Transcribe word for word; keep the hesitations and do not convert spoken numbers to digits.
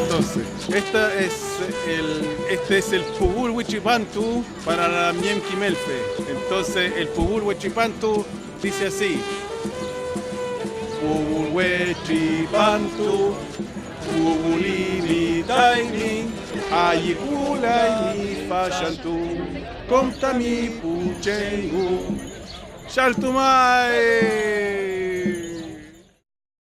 Entonces, esta es el, este es el puwül witripantu para la lamngen kimelfe. Entonces, el puwül witripantu dice así: Puwül witripantu, puwülimi taymi, ayükulay ñi fachantun, kom tami pu chengu. ¡Chaltumay!